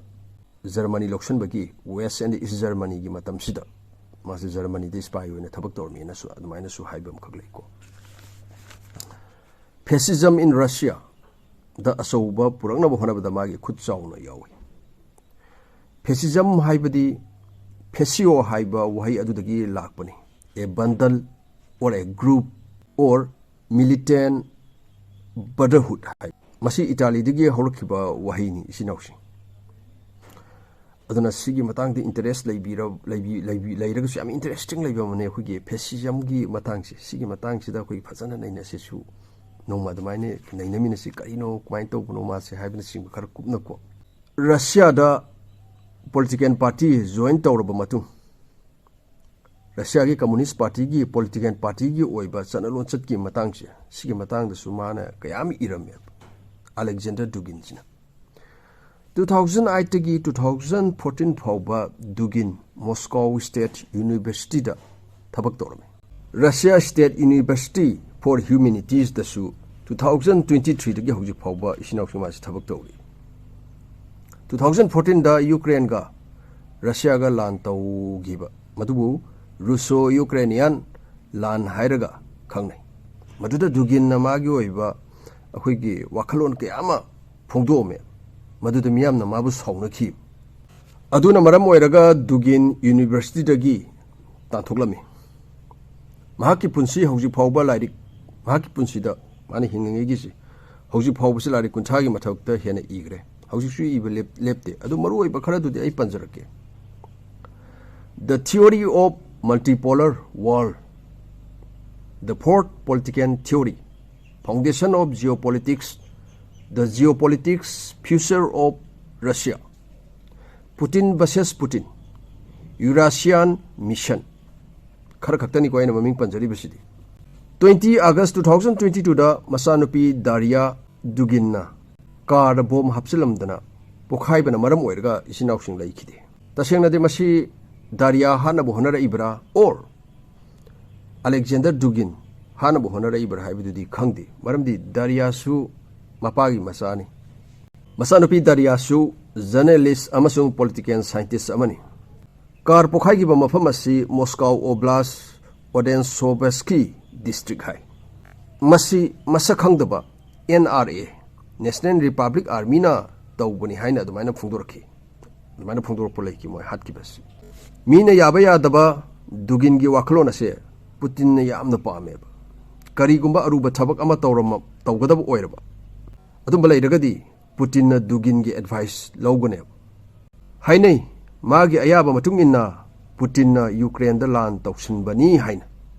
ꯖꯔꯃꯅꯤ ꯂꯧꯁꯤꯟꯕꯒꯤ, ꯋꯦꯁ ꯑꯦꯟ ꯏꯁ ꯖꯔꯃꯅꯤꯒꯤ ꯃꯇꯝꯁꯤꯗ ꯃꯥꯁꯦ ꯖꯔꯃꯅꯤꯗ ꯁ꯭ꯄꯥꯏ ꯑꯣꯏꯅ ꯊꯕꯛ ꯇꯧꯔꯝꯃꯦꯅꯁꯨ ꯑꯗꯨꯃꯥꯏꯅꯁꯨ ꯍꯥꯏꯕ ꯑꯃꯈꯛ ꯂꯩꯀꯣ꯫ Fascism in Russia ꯗ ꯑꯆꯧꯕ ꯄꯨꯔꯛꯅꯕ ꯍꯣꯠꯅꯕꯗ ꯃꯥꯒꯤ ꯈꯨꯠ ꯆꯥꯎꯅ ꯌꯥꯎꯏ꯫ Fascism ꯍꯥꯏꯕꯗꯤ fascio ꯍꯥꯏꯕ ꯋꯥꯍꯩ ꯑꯗꯨꯗꯒꯤ ꯂꯥꯛꯄꯅꯤ꯫ A bundle or a group or militant brotherhood ꯍꯥꯏ꯫ ꯃꯁꯤ ꯏꯇꯥꯂꯤꯗꯒꯤ ꯍꯧꯔꯛꯈꯤꯕ ꯋꯥꯍꯩꯅꯤ, ꯏꯆꯤꯟ ꯏꯅꯥꯎꯁꯤꯡ꯫ ꯑꯗꯨꯅ ꯁꯤꯒꯤ ꯃꯇꯥꯡꯗ ꯏꯟꯇꯔꯦꯁ ꯂꯩꯕꯤꯔ-, ꯂꯩꯕꯤ-, ꯂꯩꯕꯤ-, ꯂꯩꯔꯒꯁꯨ ꯌꯥꯝ ꯏꯟꯇꯔꯦꯁꯇꯤꯡ ꯂꯩꯕ ꯑꯃꯅꯦ ꯑꯩꯈꯣꯏꯒꯤ ꯐꯦꯁꯤꯖꯝꯒꯤ ꯃꯇꯥꯡꯁꯦ꯫ ꯁꯤꯒꯤ ꯃꯇꯥꯡꯁꯤꯗ ꯑꯩꯈꯣꯏ ꯐꯖꯅ ꯅꯩꯅꯁꯤꯁꯨ ꯅꯣꯡꯃ ꯑꯗꯨꯃꯥꯏꯅ ꯅꯩꯅꯃꯤꯟꯅꯁꯤ, ꯀꯔꯤꯅꯣ, ꯀꯃꯥꯏꯅ ꯇꯧꯕꯅꯣ ꯃꯥꯁꯦ ꯍꯥꯏꯕꯅꯆꯤꯡꯕ ꯈꯔ ꯀꯨꯞꯅꯀꯣ꯫ ꯔꯁꯤꯌꯥꯗ ꯄꯣꯂꯤꯇꯤꯀꯦꯜ ꯄꯥꯔꯇꯤ ꯖꯣꯏꯟ ꯇꯧꯔꯕ ꯃꯇꯨꯡ, ꯔꯁꯤꯌꯥꯒꯤ ꯀꯝꯃꯨꯅꯤꯁ ꯄꯥꯔꯇꯤꯒꯤ ꯄꯣꯂꯤꯇꯤꯀꯦꯜ ꯄꯥꯔꯇꯤꯒꯤ ꯑꯣꯏꯕ ꯆꯠꯅ ꯂꯣꯟꯆꯠꯀꯤ ꯃꯇꯥꯡꯁꯦ, ꯁꯤꯒꯤ ꯃꯇꯥꯡꯗꯁꯨ ꯃꯥꯅ ꯀꯌꯥ ꯑꯃ ꯏꯔꯝꯃꯦꯕ, ꯑꯂꯦꯛꯖꯦꯟꯗꯔ ꯗꯨꯒꯤꯟꯁꯤꯅ꯫ ꯇꯨ ꯊꯥꯎꯖꯟ ꯑꯥꯏꯠꯇꯒꯤ ꯇꯨ ꯊꯥꯎꯖꯟ ꯐꯣꯔꯇꯤꯟ ꯐꯥꯎꯕ ꯗꯨꯒꯤꯟ ꯃꯣꯁꯀꯣ ꯁ꯭ꯇꯦꯠ ꯌꯨꯅꯤꯚꯔꯁꯤꯇꯤꯗ ꯊꯕꯛ ꯇꯧꯔꯝꯃꯤ꯫ ꯔꯁꯤꯌꯥ ꯁ꯭ꯇꯦꯠ ꯌꯨꯅꯤꯚꯔꯁꯤꯇꯤ ꯐꯣꯔ ꯍ꯭ꯌꯨꯃꯦꯅꯤꯇꯤꯁꯇꯁꯨ ꯇꯨ ꯊꯥꯎꯖꯟ ꯇ꯭ꯋꯦꯟꯇꯤ ꯊ꯭ꯔꯤꯗꯒꯤ ꯍꯧꯖꯤꯛ ꯐꯥꯎꯕ ꯏꯆꯤꯟ ꯏꯅꯥꯎꯁꯤꯡ ꯃꯥꯁꯤ ꯊꯕꯛ ꯇꯧꯔꯤ꯫ ꯇꯨ ꯊꯥꯎꯖꯟ ꯐꯣꯔꯇꯤꯟꯗ ꯌꯨꯀ꯭ꯔꯦꯟꯒ ꯔꯁꯤꯌꯥꯒ ꯂꯥꯟ ꯇꯧꯈꯤꯕ, ꯃꯗꯨꯕꯨ ꯔꯨꯁꯣ ꯌꯨꯀ꯭ꯔꯦꯅꯤꯌꯥꯟ ꯂꯥꯟ ꯍꯥꯏꯔꯒ ꯈꯪꯅꯩ꯫ ꯃꯗꯨꯗ ꯗꯨꯒꯤꯟꯅ ꯃꯥꯒꯤ ꯑꯣꯏꯕ ꯑꯩꯈꯣꯏꯒꯤ ꯋꯥꯈꯜꯂꯣꯟ ꯀꯌꯥ ꯑꯃ ꯐꯣꯡꯗꯣꯛꯑꯝꯃꯦ꯫ ꯃꯗꯨꯗ ꯃꯤꯌꯥꯝꯅ ꯃꯥꯕꯨ ꯁꯥꯎꯅꯈꯤ꯫ ꯑꯗꯨꯅ ꯃꯔꯝ ꯑꯣꯏꯔꯒ ꯗꯨꯒꯤꯟ ꯌꯨꯅꯤꯚꯔꯁꯤꯇꯤꯗꯒꯤ ꯇꯥꯟꯊꯣꯛꯂꯝꯃꯤ꯫ ꯃꯍꯥꯛꯀꯤ ꯄꯨꯟꯁꯤ ꯍꯧꯖꯤꯛ ꯐꯥꯎꯕ ꯂꯥꯏꯔꯤꯛ, ꯃꯍꯥꯛꯀꯤ ꯄꯨꯟꯁꯤꯗ ꯃꯥꯅ ꯍꯤꯡꯂꯤꯉꯩꯒꯤꯁꯤ ꯍꯧꯖꯤꯛ ꯐꯥꯎꯕꯁꯤ ꯂꯥꯏꯔꯤꯛ ꯀꯨꯟꯊ꯭ꯔꯥꯒꯤ ꯃꯊꯛꯇ ꯍꯦꯟꯅ ꯏꯈ꯭ꯔꯦ꯫ ꯍꯧꯖꯤꯛꯁꯨ ꯏꯕ ꯂꯦꯞ-, ꯂꯦꯞꯇꯦ꯫ ꯑꯗꯨ ꯃꯔꯨꯑꯣꯏꯕ ꯈꯔꯗꯨꯗꯤ ꯑꯩ ꯄꯟꯖꯔꯛꯀꯦ꯫ The Theory of Multipolar World, The Fourth Political Theory, Foundation of Geopolitics, The Geopolitics Future of Russia, Putin versus Putin, Eurasian Mission, ꯈꯔ ꯈꯛꯇꯅꯤꯀꯣ ꯑꯩꯅ ꯃꯃꯤꯡ ꯄꯟꯖꯔꯤꯕꯁꯤꯗꯤ꯫ Twenty August two thousand twenty twoꯗ ꯃꯆꯥꯅꯨꯄꯤ ꯗꯥꯔꯤꯌꯥ ꯗꯨꯒꯤꯟꯅ ꯀꯥꯔꯗ ꯕꯣꯝ ꯍꯥꯞꯆꯤꯜꯂꯝꯗꯅ ꯄꯣꯈꯥꯏꯕꯅ ꯃꯔꯝ ꯑꯣꯏꯔꯒ ꯏꯆꯤꯟ ꯏꯅꯥꯎꯁꯤꯡ ꯂꯩꯈꯤꯗꯦ꯫ ꯇꯁꯦꯡꯅꯗꯤ ꯃꯁꯤ ꯗꯥꯔꯤꯌꯥ ꯍꯥꯠꯅꯕ ꯍꯣꯠꯅꯔꯛꯏꯕ꯭ꯔꯥ, or ꯑꯂꯦꯛꯖꯦꯟꯗꯔ ꯗꯨꯒꯤꯟ ꯍꯥꯠꯅꯕ ꯍꯣꯠꯅꯔꯛꯏꯕ꯭ꯔꯥ ꯍꯥꯏꯕꯗꯨꯗꯤ ꯈꯪꯗꯦ꯫ ꯃꯔꯝꯗꯤ ꯗꯥꯔꯤꯌꯥꯁꯨ ꯃꯄꯥꯒꯤ ꯃꯆꯥꯅꯤ꯫ ꯃꯆꯥꯅꯨꯄꯤ ꯗꯥꯔꯤꯌꯥꯁꯨ ꯖꯔꯅꯦꯂꯤꯁ ꯑꯃꯁꯨꯡ ꯄꯣꯂꯤꯇꯤꯀꯦꯜ ꯁꯥꯏꯟꯇꯤꯁ ꯑꯃꯅꯤ꯫ ꯀꯥꯔ ꯄꯣꯈꯥꯏꯈꯤꯕ ꯃꯐꯝ ꯑꯁꯤ ꯃꯣꯁꯀꯥꯎ ꯑꯣꯕ꯭ꯂꯥꯁ ꯑꯣꯗꯦꯟꯁꯣꯚꯁꯀꯤ ꯗꯤꯁꯇ꯭ꯔꯤꯛ ꯍꯥꯏ꯫ ꯃꯁꯤ ꯃꯁꯛ ꯈꯪꯗꯕ N R A, National Republic Armyꯅ ꯇꯧꯕꯅꯤ ꯍꯥꯏꯅ ꯑꯗꯨꯃꯥꯏꯅ ꯐꯣꯡꯗꯣꯔꯛꯈꯤ꯫ ꯑꯗꯨꯃꯥꯏꯅ ꯐꯣꯡꯗꯣꯔꯛꯄ ꯂꯩꯈꯤ ꯃꯣꯏ ꯍꯥꯠꯈꯤꯕꯁꯤ꯫ ꯃꯤꯅ ꯌꯥꯕ ꯌꯥꯗꯕ ꯗꯨꯒꯤꯟꯒꯤ ꯋꯥꯈꯜꯂꯣꯟ ꯑꯁꯦ ꯄꯨꯇꯤꯟꯅ ꯌꯥꯝꯅ ꯄꯥꯝꯃꯦꯕ꯫ ꯀꯔꯤꯒꯨꯝꯕ ꯑꯔꯨꯕ ꯊꯕꯛ ꯑꯃ ꯇꯧꯔꯝꯃ-, ꯇꯧꯒꯗꯕ ꯑꯣꯏꯔꯕ, ꯑꯗꯨꯝꯕ ꯂꯩꯔꯒꯗꯤ ꯄꯨꯇꯤꯟꯅ ꯗꯨꯒꯤꯟꯒꯤ ꯑꯦꯗꯚꯥꯏꯁ ꯂꯧꯒꯅꯦꯕ꯫ ꯍꯥꯏꯅꯩ, ꯃꯥꯒꯤ ꯑꯌꯥꯕ ꯃꯇꯨꯡ ꯏꯟꯅ ꯄꯨꯇꯤꯟꯅ ꯌꯨꯀ꯭ꯔꯦꯟꯗ ꯂꯥꯟ ꯇꯧꯁꯤꯟꯕꯅꯤ ꯍꯥꯏꯅ꯫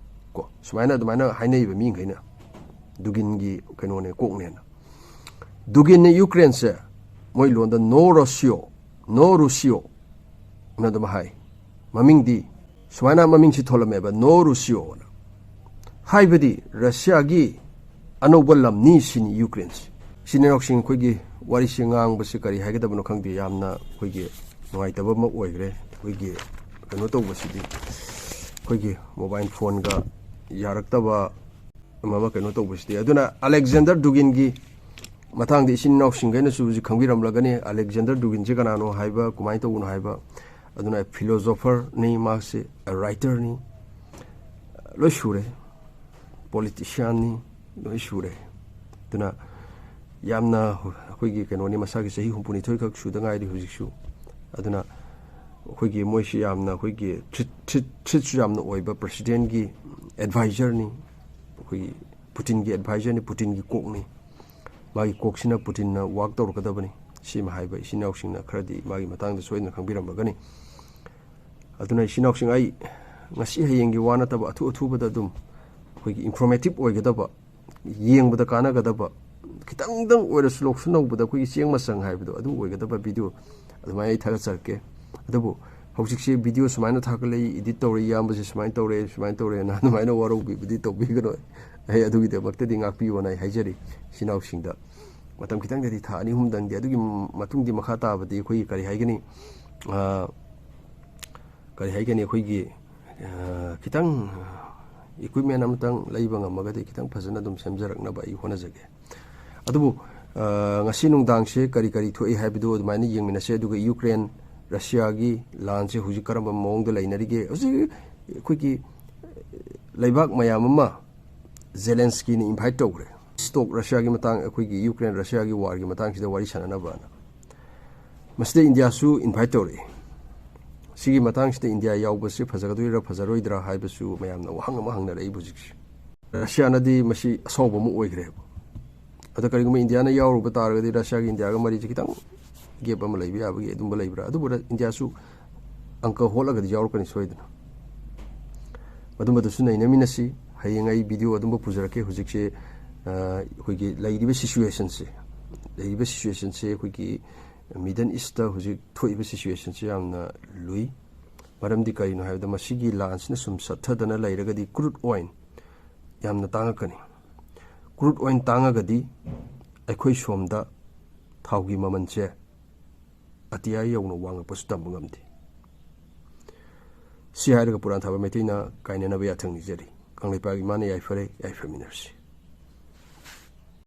ꯀꯣ, ꯁꯨꯃꯥꯏꯅ ꯑꯗꯨꯃꯥꯏꯅ ꯍꯥꯏꯅꯩꯕ ꯃꯤꯈꯩꯅ, ꯗꯨꯒꯤꯟꯒꯤ ꯀꯩꯅꯣꯅꯦ, ꯀꯣꯛꯅꯦꯅ꯫ ꯗꯨꯒꯤꯟꯅ ꯌꯨꯀ꯭ꯔꯦꯟꯁꯦ ꯃꯣꯏ ꯂꯣꯟꯗ "No Russia, No Russia" ꯅ ꯑꯗꯨꯝ ꯍꯥꯏ꯫ ꯃꯃꯤꯡꯗꯤ ꯁꯨꯃꯥꯏꯅ ꯃꯃꯤꯡꯁꯤ ꯊꯣꯜꯂꯝꯃꯦꯕ, "No Russia" ꯅ꯫ ꯍꯥꯏꯕꯗꯤ ꯔꯁꯤꯌꯥꯒꯤ ꯑꯅꯧꯕ ꯂꯝꯅꯤ ꯁꯤꯅꯤ ꯌꯨꯀ꯭ꯔꯦꯟꯁꯤ꯫ ꯏꯆꯤꯟ ꯏꯅꯥꯎꯁꯤꯡ, ꯑꯩꯈꯣꯏꯒꯤ ꯋꯥꯔꯤꯁꯤ ꯉꯥꯡꯕꯁꯤ ꯀꯔꯤ ꯍꯥꯏꯒꯗꯕꯅꯣ ꯈꯪꯗꯦ, ꯌꯥꯝꯅ ꯑꯩꯈꯣꯏꯒꯤ ꯅꯨꯡꯉꯥꯏꯇꯕ ꯑꯃ ꯑꯣꯏꯈ꯭ꯔꯦ꯫ ꯑꯩꯈꯣꯏꯒꯤ ꯀꯩꯅꯣ ꯇꯧꯕꯁꯤꯗꯤ, ꯑꯩꯈꯣꯏꯒꯤ ꯃꯣꯕꯥꯏꯜ ꯐꯣꯟꯒ ꯌꯥꯔꯛꯇꯕ ꯑꯃ ꯑꯃ ꯀꯩꯅꯣ ꯇꯧꯕꯁꯤꯗꯤ꯫ ꯑꯗꯨꯅ ꯑꯂꯦꯛꯖꯦꯟꯗꯔ ꯗꯨꯒꯤꯟꯒꯤ ꯃꯇꯥꯡꯗ ꯏꯆꯤꯟ ꯏꯅꯥꯎꯁꯤꯡꯈꯩꯅꯁꯨ ꯍꯧꯖꯤꯛ ꯈꯪꯕꯤꯔꯝꯂꯒꯅꯤ, ꯑꯂꯦꯛꯖꯦꯟꯗꯔ ꯗꯨꯒꯤꯟꯁꯦ ꯀꯅꯥꯅꯣ ꯍꯥꯏꯕ, ꯀꯃꯥꯏꯅ ꯇꯧꯕꯅꯣ ꯍꯥꯏꯕ꯫ ꯑꯗꯨꯅ philosopherꯅꯤ, ꯃꯥꯁꯦ writerꯅꯤ, ꯂꯣꯏ ꯁꯨꯔꯦ, politicianꯅꯤ, ꯂꯣꯏ ꯁꯨꯔꯦ꯫ ꯑꯗꯨꯅ ꯌꯥꯝꯅ ꯑꯩꯈꯣꯏꯒꯤ ꯀꯩꯅꯣꯅꯤ, ꯃꯁꯥꯒꯤ ꯆꯍꯤ ꯍꯨꯝꯐꯨꯅꯤꯊꯣꯏ ꯈꯛ ꯁꯨꯗ ꯉꯥꯏꯔꯤ ꯍꯧꯖꯤꯛꯁꯨ꯫ ꯑꯗꯨꯅ ꯑꯩꯈꯣꯏꯒꯤ ꯃꯣꯏꯁꯤ ꯌꯥꯝꯅ ꯑꯩꯈꯣꯏꯒꯤ treat treat treatꯁꯨ ꯌꯥꯝꯅ ꯑꯣꯏꯕ presidentꯀꯤ advisorꯅꯤ, ꯑꯩꯈꯣꯏꯒꯤ Putinꯒꯤ advisorꯅꯤ, Putinꯒꯤ ꯀꯣꯛꯅꯤ꯫ ꯃꯥꯒꯤ ꯀꯣꯛꯁꯤꯅ Putinꯅ work ꯇꯧꯔꯛꯀꯗꯕꯅꯤ꯫ ꯁꯤꯃ ꯍꯥꯏꯕ ꯏꯆꯤꯟ ꯏꯅꯥꯎꯁꯤꯡꯅ ꯈꯔꯗꯤ ꯃꯥꯒꯤ ꯃꯇꯥꯡꯗ ꯁꯣꯏꯗꯅ ꯈꯪꯕꯤꯔꯝꯃꯒꯅꯤ꯫ ꯑꯗꯨꯅ ꯏꯆꯤꯟ ꯏꯅꯥꯎꯁꯤꯡ, ꯑꯩ ꯉꯁꯤ ꯍꯌꯦꯡꯒꯤ ꯋꯥ ꯅꯠꯇꯕ ꯑꯊꯨ ꯑꯊꯨꯕꯗ ꯑꯗꯨꯝ ꯑꯩꯈꯣꯏꯒꯤ informative ꯑꯣꯏꯒꯗꯕ, ꯌꯦꯡꯕꯗ ꯀꯥꯟꯅꯒꯗꯕ, ꯈꯤꯇꯪꯗꯪ ꯑꯣꯏꯔꯁꯨ ꯂꯧꯁꯤꯟꯍꯧꯕꯗ ꯑꯩꯈꯣꯏꯒꯤ ꯆꯦꯡ ꯃꯆꯪ ꯍꯥꯏꯕꯗꯣ ꯑꯗꯨ ꯑꯣꯏꯒꯗꯕ video ꯑꯗꯨꯃꯥꯏꯅ ꯑꯩ ꯊꯥꯒꯠꯆꯔꯛꯀꯦ꯫ ꯑꯗꯨꯕꯨ ꯍꯧꯖꯤꯛꯁꯦ video ꯁꯨꯃꯥꯏꯅ ꯊꯥꯒꯠꯂꯛꯏ, edit ꯇꯧꯔꯦ, ꯏꯌꯥꯝꯕꯁꯦ ꯁꯨꯃꯥꯏꯅ ꯇꯧꯔꯦ, ꯁꯨꯃꯥꯏꯅ ꯇꯧꯔꯦꯅ ꯑꯗꯨꯃꯥꯏꯅ ꯋꯥꯔꯧꯕꯤꯕꯗꯤ ꯇꯧꯕꯤꯒꯅꯨ꯫ ꯑꯩ ꯑꯗꯨꯒꯤꯗꯃꯛꯇꯗꯤ ꯉꯥꯛꯄꯤꯌꯣꯅ ꯑꯩ ꯍꯥꯏꯖꯔꯤ ꯏꯆꯤꯟ ꯏꯅꯥꯎꯁꯤꯡꯗ꯫ ꯃꯇꯝ ꯈꯤꯇꯪꯗꯗꯤ, ꯊꯥ ꯑꯅꯤ ꯑꯍꯨꯝꯗꯪꯗꯤ, ꯑꯗꯨꯒꯤ ꯃꯇꯨꯡꯗꯤ ꯃꯈꯥ ꯇꯥꯕꯗꯤ ꯑꯩꯈꯣꯏꯒꯤ ꯀꯔꯤ ꯍꯥꯏꯒꯅꯤ, ꯑ, ꯀꯔꯤ ꯍꯥꯏꯒꯅꯤ, ꯑꯩꯈꯣꯏꯒꯤ, ꯑ, ꯈꯤꯇꯪ equipment ꯑꯃꯇꯪ ꯂꯩꯕ ꯉꯝꯃꯒꯗꯤ ꯈꯤꯇꯪ ꯐꯖꯅ ꯑꯗꯨꯝ ꯁꯦꯝꯖꯔꯛꯅꯕ ꯑꯩ ꯍꯣꯠꯅꯖꯒꯦ꯫ ꯑꯗꯨꯕꯨ, ꯑ, ꯉꯁꯤ ꯅꯨꯡꯗꯥꯡꯁꯦ ꯀꯔꯤ ꯀꯔꯤ ꯊꯣꯛꯏ ꯍꯥꯏꯕꯗꯨ ꯑꯗꯨꯃꯥꯏꯅ ꯌꯦꯡꯃꯤꯟꯅꯁꯦ꯫ ꯑꯗꯨꯒ ꯌꯨꯀ꯭ꯔꯦꯟ ꯔꯁꯤꯌꯥꯒꯤ ꯂꯥꯟꯁꯦ ꯍꯧꯖꯤꯛ ꯀꯔꯝꯕ ꯃꯑꯣꯡꯗ ꯂꯩꯅꯔꯤꯒꯦ? ꯍꯧꯖꯤꯛ ꯑꯩꯈꯣꯏꯒꯤ ꯂꯩꯕꯥꯛ ꯃꯌꯥꯝ ꯑꯃ ꯖꯦꯂꯦꯟꯁꯀꯤꯅ invite ꯇꯧꯈ꯭ꯔꯦ꯫ ꯁ꯭ꯇꯣꯛ ꯔꯁꯤꯌꯥꯒꯤ ꯃꯇꯥꯡ, ꯑꯩꯈꯣꯏꯒꯤ ꯌꯨꯀ꯭ꯔꯦꯟ ꯔꯁꯤꯌꯥꯒꯤ warꯒꯤ ꯃꯇꯥꯡꯁꯤꯗ ꯋꯥꯔꯤ ꯁꯥꯟꯅꯅꯕꯅ꯫ ꯃꯁꯤꯗ ꯏꯟꯗꯤꯌꯥꯁꯨ invite ꯇꯧꯔꯛꯏ꯫ ꯁꯤꯒꯤ ꯃꯇꯥꯡꯁꯤꯗ ꯏꯟꯗꯤꯌꯥ ꯌꯥꯎꯕꯁꯤ ꯐꯖꯒꯗꯣꯏꯔꯥ ꯐꯖꯔꯣꯏꯗ꯭ꯔꯥ ꯍꯥꯏꯕꯁꯨ ꯃꯌꯥꯝꯅ ꯋꯥꯍꯪ ꯑꯃ ꯍꯪꯅꯔꯛꯏꯕ ꯍꯧꯖꯤꯛꯁꯦ꯫ ꯔꯁꯤꯌꯥꯅꯗꯤ ꯃꯁꯤ ꯑꯁꯥꯎꯕ ꯑꯃ ꯑꯣꯏꯈ꯭ꯔꯦꯕ꯫ ꯑꯗ ꯀꯔꯤꯒꯨꯝꯕ ꯏꯟꯗꯤꯌꯥꯅ ꯌꯥꯎꯔꯨꯕ ꯇꯥꯔꯒꯗꯤ ꯔꯁꯤꯌꯥꯒ ꯏꯟꯗꯤꯌꯥꯒ ꯃꯔꯤꯁꯦ ꯈꯤꯇꯪ gap ꯑꯃ ꯂꯩꯕ ꯌꯥꯕꯒꯤ ꯑꯗꯨꯝꯕ ꯂꯩꯕ꯭ꯔꯥ? ꯑꯗꯨꯕꯨ ꯔ-, ꯏꯟꯗꯤꯌꯥꯁꯨ ꯑꯪꯀ ꯍꯣꯠꯂꯒꯗꯤ ꯌꯥꯎꯔꯛꯀꯅꯤ ꯁꯣꯏꯗꯅ꯫ ꯃꯗꯨꯃꯗꯨꯁꯨ ꯅꯩꯅꯃꯤꯟꯅꯁꯤ꯫ ꯍꯌꯦꯡ ꯑꯩ video ꯑꯗꯨꯝꯕ ꯄꯨꯖꯔꯛꯀꯦ꯫ ꯍꯧꯖꯤꯛꯁꯦ, ꯑ, ꯑꯩꯈꯣꯏꯒꯤ ꯂꯩꯔꯤꯕ situationꯁꯦ, ꯂꯩꯔꯤꯕ situationꯁꯦ ꯑꯩꯈꯣꯏꯒꯤ Middle Eastꯇ ꯍꯧꯖꯤꯛ ꯊꯣꯛꯏꯕ situationꯁꯦ ꯌꯥꯝꯅ ꯂꯨꯏ꯫ ꯃꯔꯝꯗꯤ ꯀꯔꯤꯅꯣ ꯍꯥꯏꯕꯗ, ꯃꯁꯤꯒꯤ ꯂꯥꯟꯁꯤꯅ ꯁꯨꯝ ꯆꯠꯊꯗꯅ ꯂꯩꯔꯒꯗꯤ crude oil ꯌꯥꯝꯅ ꯇꯥꯡꯉꯛꯀꯅꯤ꯫ Crude oil ꯇꯥꯡꯉꯒꯗꯤ ꯑꯩꯈꯣꯏ ꯁꯣꯝꯗ ꯊꯥꯎꯒꯤ ꯃꯃꯜꯁꯦ ꯑꯇꯤꯌꯥ ꯌꯧꯅ ꯋꯥꯡꯉꯛꯄꯁꯨ ꯇꯝꯕ ꯉꯝꯗꯦ꯫ ꯁꯤ ꯍꯥꯏꯔꯒ ꯄꯨꯔꯥꯟ ꯊꯥꯕ ꯃꯩꯇꯩꯅ ꯀꯥꯏꯅꯅꯕ ꯌꯥꯊꯪ ꯅꯤꯖꯔꯤ꯫ ꯀꯪꯂꯩꯄꯥꯛ ꯏꯃꯥꯅ ꯌꯥꯏꯐꯔꯦ, ꯌꯥꯏꯐꯃꯤꯟꯅꯔꯁꯤ꯫